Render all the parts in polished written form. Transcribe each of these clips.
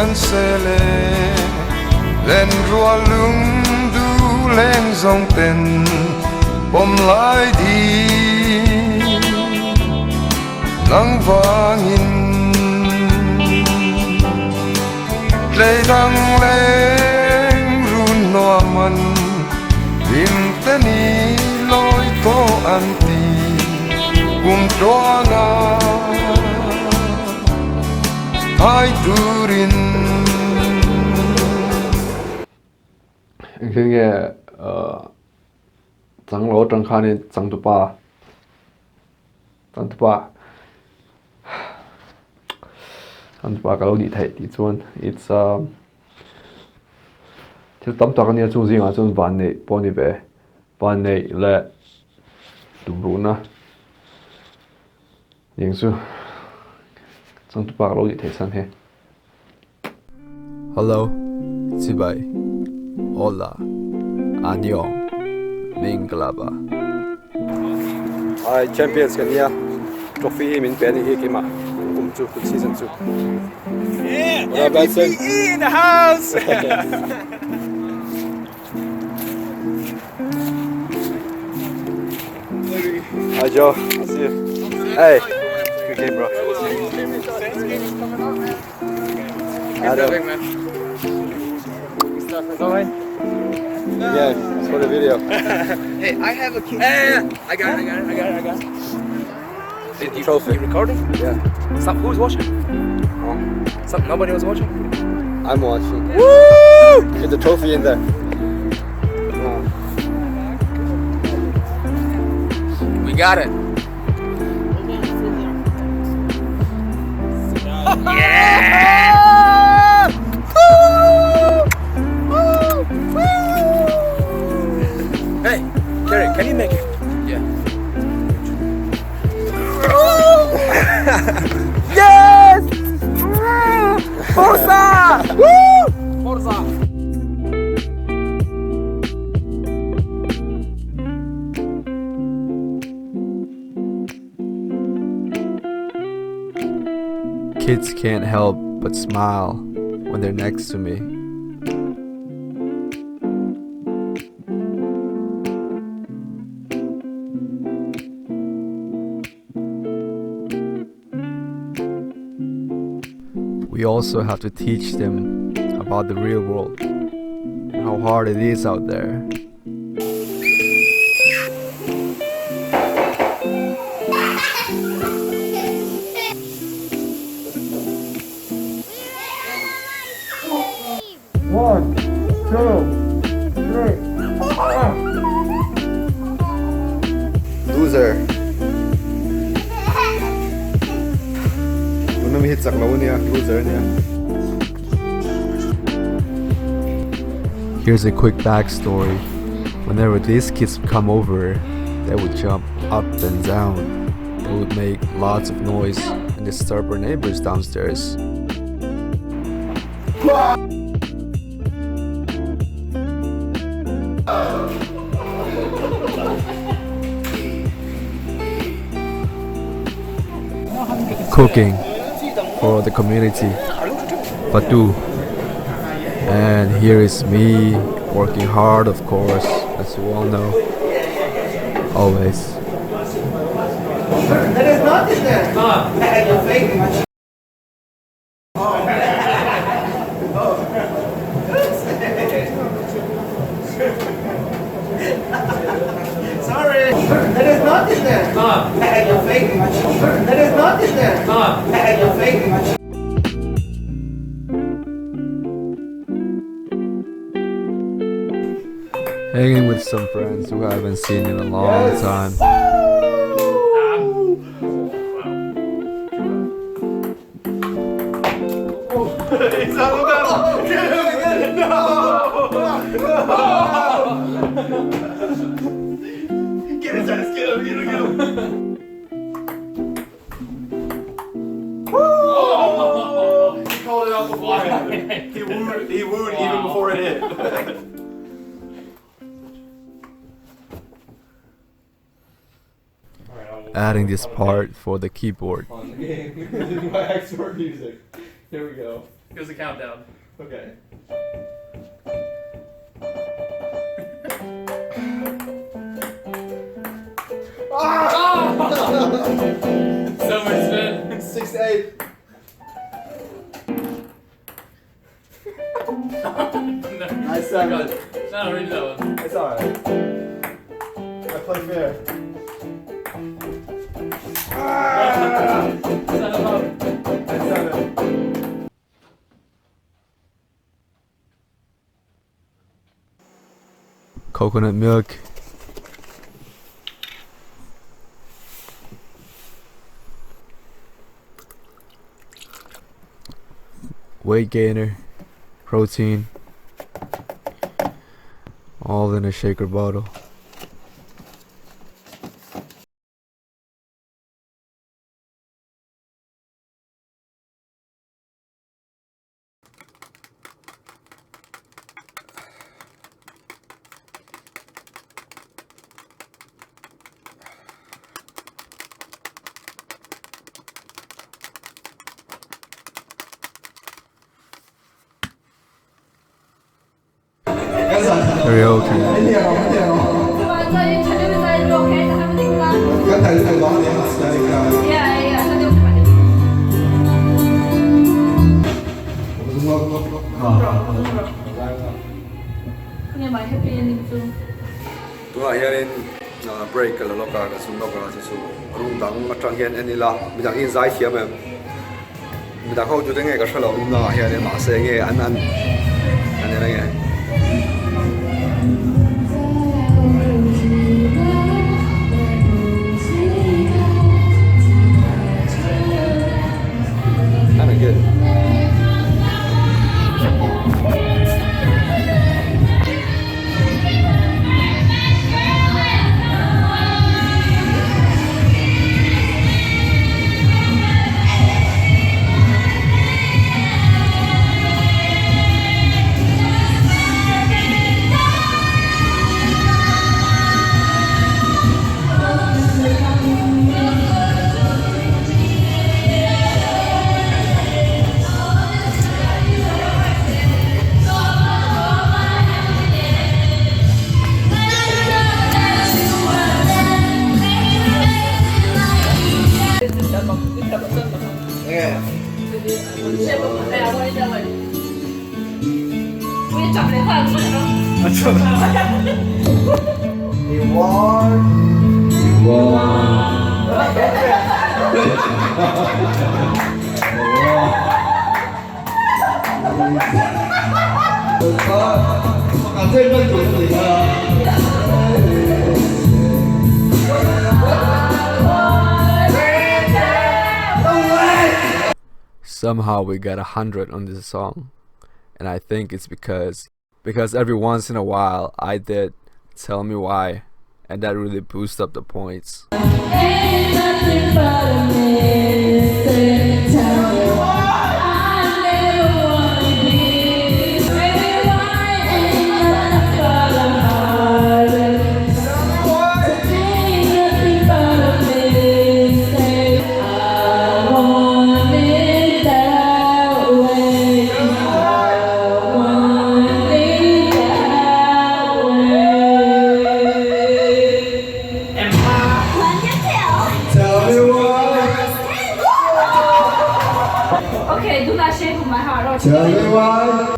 an sel e. Lenrual lungdu leng zawng ten pawm lai di nang vangin. Tleidang leng run nuam an hlim te ni lawi tawh an ti kum tluanga thai turin. Engtin nge chang lo atang khanin changtupa changtupa changtupa ka lo nih theih tih chuan it's a thil tam tak ania chung zingah chuan vanneih pawh a ni ve vanneih leh tumruhna eng chu changtupa ka lo nih theih chhan hi. Hello, Chibai, Hola, Annyeong, Mingalaba. Hi champions kan nia trophy hi min pe a nih hi keimah kum chu tun season chu. Yeah, MVPE in the house. Hi Joe, I'll see you. Hey, good game bro. Adam. Yeah, it's for the video. Hey, I have a key. Hey, I got it, I got it, I got it, I got it. The trophy. You recording? Yeah. Stop, who's watching? Stop, nobody was watching? I'm watching. Woo! Get the trophy in there. We got it. Yeah! Woo! Woo! Woo! Hey, Kerry, can you make it? Yeah. Yes! Forza! Woo! Forza! Kids can't help but smile when they're next to me. We also have to teach them about the real world and how hard it is out there. One, two, three. Loser. Tuna mi hi chak lo ania, loser ania. Here's a quick backstory. Whenever these kids would come over, they would jump up and down. They would make lots of noise and disturb our neighbors downstairs. Cooking for the community, Fatu. And here is me working hard, of course, as you all know, always. There is nothing there. You're faking. Sorry. There is nothing there. You're faking. There is nothing there. You're faking. Hanging with some friends who I haven't seen in a long time. Get his ass, get him, get him, get him. He called it out beforehand. He wooed, he wooed even before it hit. Adding this part for the keyboard. My expert music. Here we go. Here's the countdown. Okay. So much spin. 6 8. No. 9 7. God. No, redo that one. It's alright. I play fair. 7 up. 9 7. Coconut milk. Weight gainer, protein, all in a shaker bottle. Karaoke. Tunah hianin break ka la lawk a, ka zung lawk a, chu chu room dang atang hian en ila, midang hi zai thiam em? Midang ho tute nge ka hre lo room dangah hianin mahse nge an an an en ange. Kinda good. Somehow we got 100 on this song, and I think it's because every once in a while I did Tell Me Why, and that really boosts up the points. Ain't nothing but a mistake. Tell me why I never wanna be. Baby, why ain't nothing but a heartache? Ain't nothing but a mistake. I want it that way. I want it that way. Tell me why. Okay, do not shake my heart. Tell me why.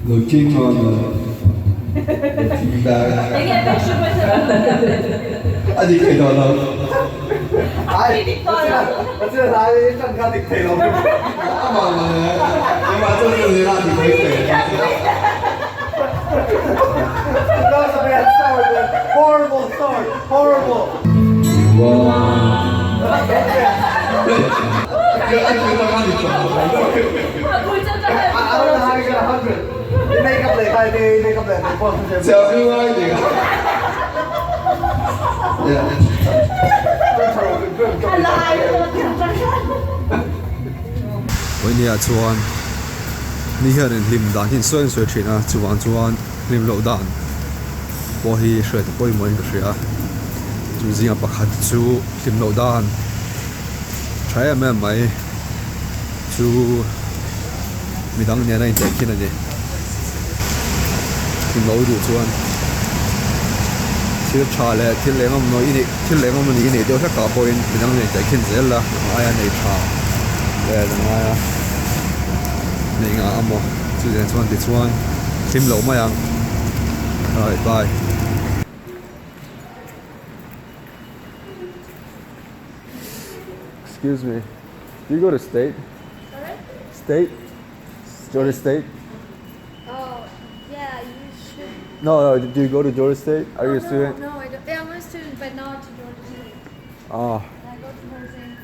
Looking on the looking back. A dik thei tawh lo. A dik thei lo. Amah keimah chuan ka zir a dik mai thei. Tell me why tih kha. Vawinia chuan ni hianin hlim dan hi an sawi an sawi thin a, chuvang chuan hlim loh dan pawh hi hriat a pawimawhin ka hria. Chu zinga pakhat chu hlim loh dan tha em em mai chu. Midang nena intehkhin a ni. Hlim lo duh chuan thil tha leh thil eng awm i neih thil eng awm i neih deuh hlek ah pawhin midang nen intehkhin zel la nang aia nei tha leh nang aia nei ngah a maw chutiang chuan tichuan hlim loh mai ang alright bye. Excuse me, do you go to state? Sorry? State? Georgia State? Oh, yeah, you should. No, no, do you go to Georgia State? Are you oh, a student? No, no, I don't. Yeah, I'm a student, but not to Georgia State. Oh, I go to nursing.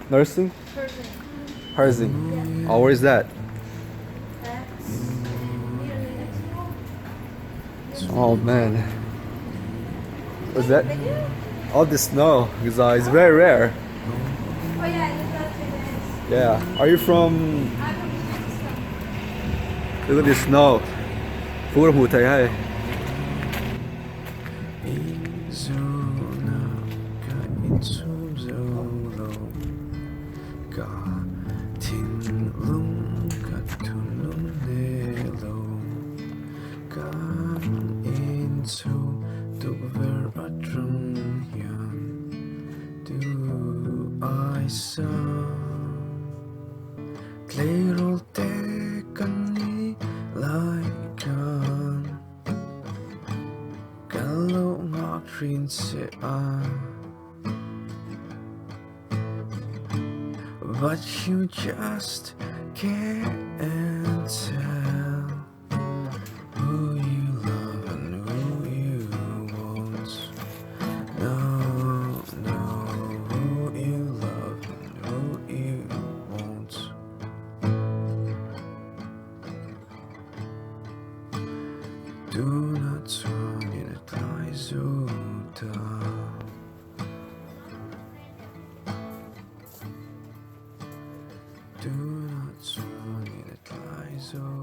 nursing? Nursing. Hersing. Oh, where is that? That's near the next one. Oh man. What's that? Video? All the snow, because uh, it's very rare. Oh, yeah, in the last 2 minutes. Yeah. Are you from? I'm from Uzbekistan. Look at the snow. Pura hmu thei hei. But you just can't tell who you love and who you won't. No, no, who you love and who you won't. Do not turn in a zuta. Do not turn in a zuta.